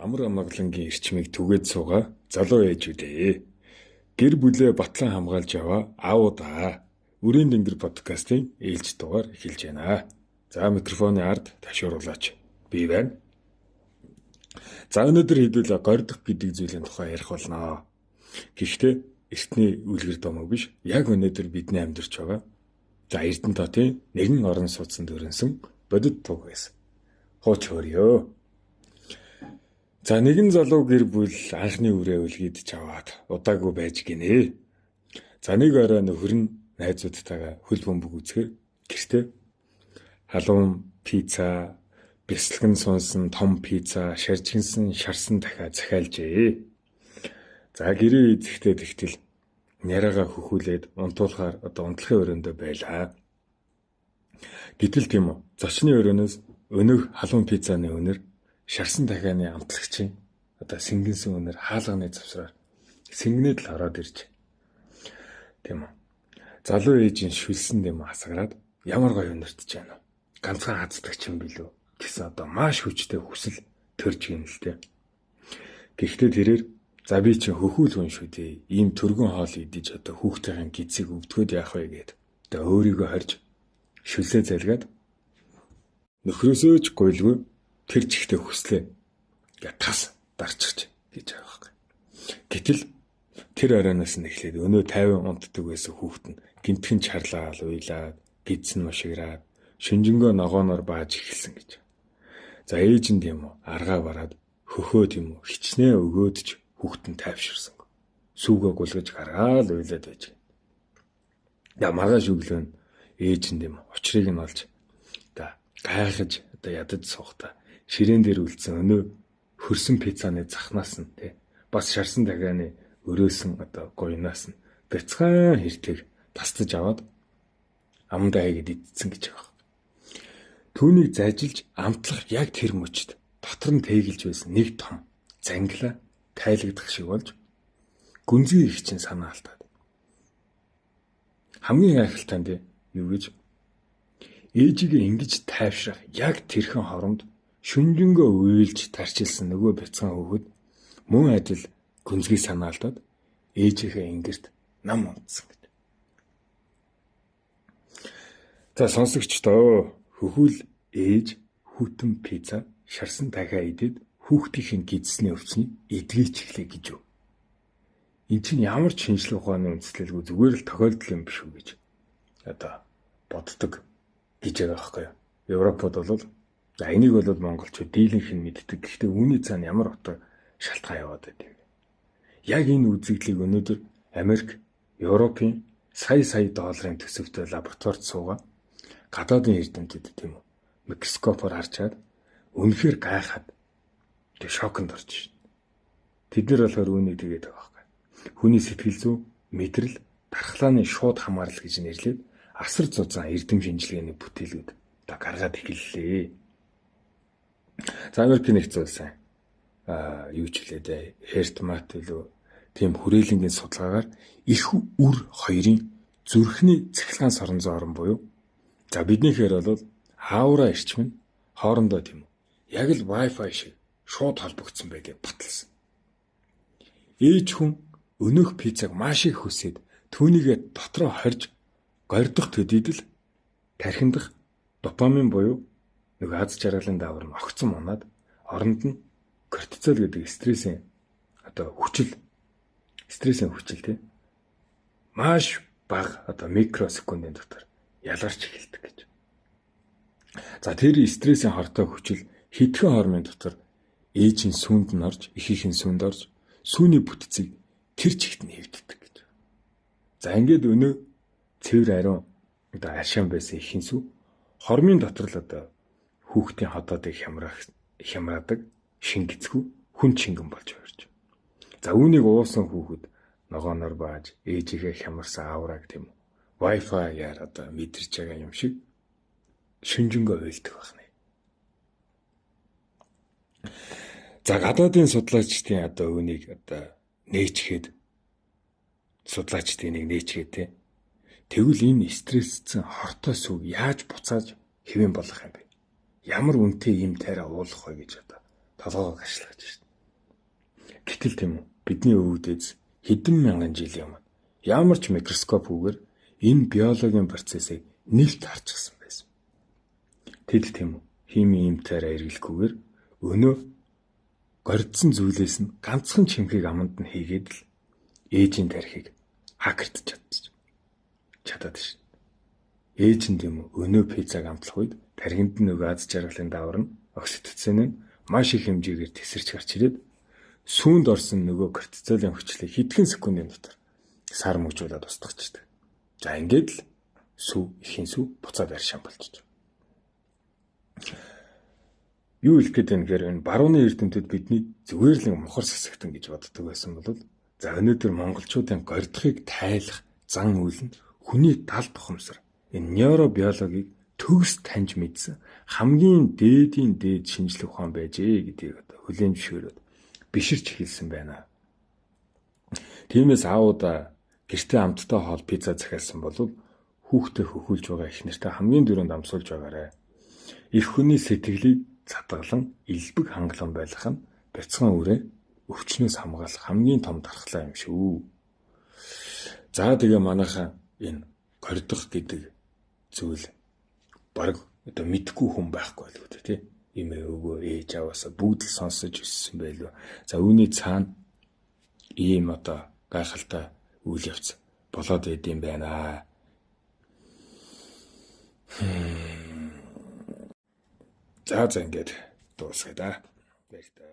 Амар амгалангийн эрчмийг түгээд суугаа залуу ээжүүдээ. Гэр бүлээ батлан хамгаалж яваа аавуудаа. Үрийн дэнгэр подкастын ээлж дугаар эхэлж байна. За микрофоны ард ташууруулаач. Би байна. За өнөөдөр хэдүүлээ гордох гэдэг зүйлийн тухай ярих болно. Гэхдээ эртний үлгэр домог биш. Яг өнөөдөр бидний амьдарч байгаа. За Эрдэнэ хотын нэгэн орон сууцнд өрнөсөн бодит туг байсан. Хууч хөрьё. За нэгэн залуу гэр бүл анхны үрээ үлгийдэж аваад удаагүй байж гинэ. За нэг орой нөхөр нь найзуудтайгаа хөл бөмбөг үзэхээр гэртээ халуун пицца, бясалган сунсан том пицца, шаржигнсан шарсан дахиа захиалжээ. За гэрээ эзэгтэй тэгтэл няраага хөхүүлээд унтуулахаар одоо унтлахын өрөөндөө байлаа. Гэтэл тийм үү, зочны өрөөнөөс өнөөх халуун пиццаны өнөр шарсан дахианы амтлагчийн одоо сэнгэнсэн өнөр хаалганы завсраар сэнгэнээд л ороод ирж. Тийм үү. Залуу ээжийн шүлсэн дэм асгараад ямар гоё өнөртж байна вэ? Ганцхан хаздаг ч юм билүү гэсэн одоо маш хүчтэй хүсэл төрж гин л дээ. Гэхдээ тэрээр за би чинь хөхүүл хүн шүү дээ. Ийм түргэн хоол идэж одоо хүүхдийн гизийг өвдгөөд яах вэ гэд. Одоо өөрийгөө хорж шүлсээ залгаад нөхрөөсөө ч гуйлгүй тэр чигтээ хүслээ. Гэ тас дарчихж гэж байгаа байхгүй. Гэтэл тэр оройноос нь эхлээд өнөө 50 унтдаг байсан хүүхэд нь гинтхэн чарлаал уйлаад гидсэн мушиграад шүнжэнгөө ногооноор бааж эхэлсэн гэж. За ээж нь тийм үү аргаа бараад хөхөө тийм үү хичнээн өгөөд ч хүүхэд нь тайвширсан. Сүүгээ гулгаж гаргаал уйлаад байж. Я маргааш өглөө нь ээж нь тийм учрыг нь олж одоо гайхаж одоо ядаж суухдаа ширээн дээр үлдсэн өнөө хөрсөн пиццаны захнаас нь тий бас шарсан дахианы өрөөсөн одоо гоёнаас нь бяцхан хэртэг тасдаж аваад амдаа хийгээд идсэн гэж байгаа. Түүнийг зайжилж амтлах яг тэр мөчд дотор нь тэгэлж байсан нэг том зангила тайлагдах шиг болж гүнзгий их чинь санаа алдаад. Хамгийн гайхалтай нь юу гэж ээжигээ ингэж тайвшрах яг тэрхэн хооронд шүнжэнгөө уйлж тарчилсан нөгөө бяцхан хүүхэд мөн адил гүнзгий санаа алдаад ээжийнхээ ингэрт нам унтсан гэж. За сонсогчдоо хөхүүл ээж хүтэн пицца шарсан дахиа идээд хүүхдийн гидсний өвчнийг эдгээч эхлэе гэж юу. Эн чинь ямар ч шинжлэх ухааны үндэслэлгүй зүгээр л тохиолдол юм биш үү гэж одоо боддог гэж байгаа байхгүй юу. Европод бол за энийг бол монголчууд дийлэнх нь мэддэг. Гэхдээ үүний цаана ямар утга шалтгаан яваад байд юм бэ? Яг энэ үзэгдлийг өнөөдөр Америк, Европын сая сая долларын төсөвтэй лабораторид суугаа гадаадын эрдэмтэд тийм үү микроскопоор харчаад үнэхээр гайхаад тэг шоконд орж шин. Тэд нар болохоор үүнийг тэгээд байгаа байхгүй. Хүний сэтгэл зүй, мэдрэл, дархлааны шууд хамаарал гэж нэрлээд асар зузаан эрдэм шинжилгээний бүтээлүүд одоо гаргаад эхэллээ. За Америкийн нэгдсэн улсын юу ч хэлээ дээ. Хертмат илүү тийм хүрээлэнгийн судалгаагаар их үр хоёрын зүрхний цахилгаан соронзон орон буюу за биднийхээр бол аура эрчим нь хоорондоо тийм үү яг л Wi-Fi шиг шууд холбогдсон байдгийг баталсан. Ээж хүн өнөөх пиццаг маш их хүсээд түүнийгээ дотроо хорж гордох төдийд л тархиндах допамин буюу нөгөө аз жаргалын даавар нь огцом унаад оронд нь кортизол гэдэг стрессийн одоо хүчил стрессийн хүчил тийм маш бага одоо микросекундын дотор ялгарч эхэлдэг гэж. За тэр стрессийн хортой хүчил хэдхэн хормын дотор ээжийн сүүнд нь орж, эхийнхэн сүүнд орж, сүүний бүтцийг тэр чигт нь хэвддэг гэж. За ингээд өнөө цэвэр ариун одоо аршаан байсан эхийн сүү хормын дотор л одоо хүүхдийн ходоодыг хямраадаг шингэцгүй хүн чингэн болж хувирч. За үүнийг уусан хүүхэд ногооноор бааж ээжийнхээ хямарсан аураг тийм үү Wi-Fi-гаар одоо мэдэрч байгаа юм шиг шүнжэнгөө уйлдаг байна. За гадаадын судлаачдын одоо үүнийг одоо нээчгээд судлаачдын нэг нээчгээд те. Тэгвэл энэ стрессцэн хортой сүг яаж буцааж хэвэн болгох юм бэ? Ямар үнэтэй юм тайраа уулах вэ гэж одоо толгоогоо гашлагж шин. Гэтэл тийм үү, бидний өвөг дээдс хэдэн мянган жилийн өмнө ямар ч микроскопгүйгээр энэ биологийн процессыг нэлт харчихсан байсан. Тэд тийм үү, химийн эмтээр хэрэглэхгүйгээр өнөө гордсон зүйлээс нь ганцхан чимхийг аманд нь хийгээд л ээжийн тархийг хакертж чадаад шин. Ээж нь тийм үү, өнөө пиццаг амтлах үед тархинд нь нөгөө аз жаргалын даавар нь окситоцин нь маш их хэмжээгээр тесэрч гарч ирээд сүүнд орсон нөгөө кортизолын хүчлийг хэдхэн секундын дотор сар мөгжүүлээд устгачдаг. За ингээд л сүү ихийн сүү буцаад аршаан болчих. Юу хэлэх гээд байна гэхээр энэ барууны эрдэмтэд бидний зүгээр л мухар сасагтан гэж боддог байсан бол за өнөөдөр монголчуудын гордохыг тайлах зан үйл нь хүний далд ухамсар энэ нейробиологийг төгс таньж мэдсэн хамгийн дээдийн дээд шинжлэх ухаан байжээ гэдгийг одоо хүлээн зөвшөөрөөд биширч хэлсэн байна. Тиймээс аавуудаа гэртээ амттай хоол пицца захиалсан бол хүүхдээ хөхүүлж байгаа их нэртэй хамгийн түрүүнд амсуулж байгаарай. Их хүний сэтгэлийг цадгалан элбэг хангалуун байлгах нь бяцхан үрээ өвчнөөс хамгаалах хамгийн том дархлаа юм шүү. За тэгээ манайхаа энэ гордох гэдэг зүйл баг одоо мэдгүй хүн байхгүй л үү тий. Эмээ өвгөө ээж аваасаа бүгд л сонсож өссөн байлуу. За үүний цаана ийм одоо гайхалтай үйл явц болоод байд юм байна. За за ингээд дуусгая да. Баярлалаа.